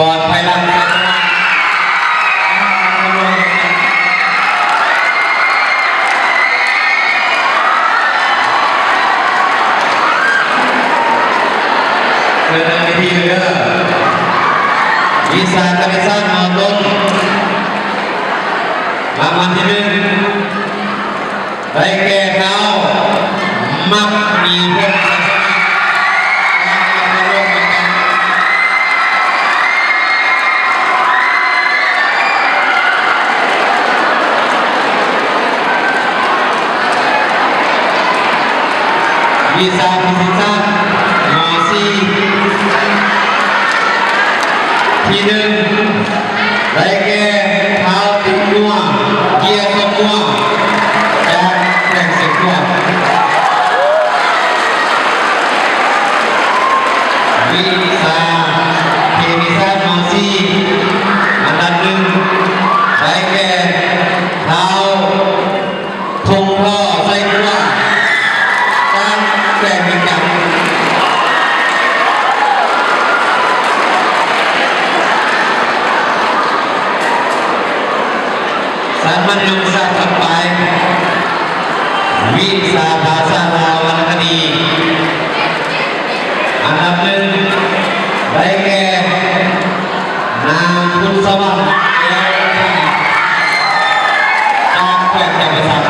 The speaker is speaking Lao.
ອດໄພລັດ ເຊີນໜ້າເວທີເດີ. ວິຊາການສຶກສາ ມ.ຕົ້ນ ລາງວັນທີໜຶ່ງ ໄດ້ແກ່ທ້າວ ມັກມີພົງ ໄຊຊະນະ. ວິຊາພິເສດ ມ.ສີ່ ທີໜຶ່ງ ໄດ້ແກ່ ທ້າວຕິງນົວ ເຈ້ຍສົມມ່ວງ ຈາກແຂວງຊຽງຂວາງ. ວິຊາເຄມີສາດ ມ.ສີ່ ອັນດັບໜຶ່ງ ໄດ້ແກ່ ທ້າວ ທົງທໍ່ ໄຊກົວ ຈາກແຂວງວຽງຈັນ. ສາມັນຍຸດທະສາດຖັດໄປ ວິຊາພາສາລາວວັນນະຄະດີ ອັນດັບໜຶ່ງ ໄດ້ແກ່ ນາງ ພຸດສະຫວັນ ແກ້ວຄຳ ຈາກແຂວງຈຳປາສັກ.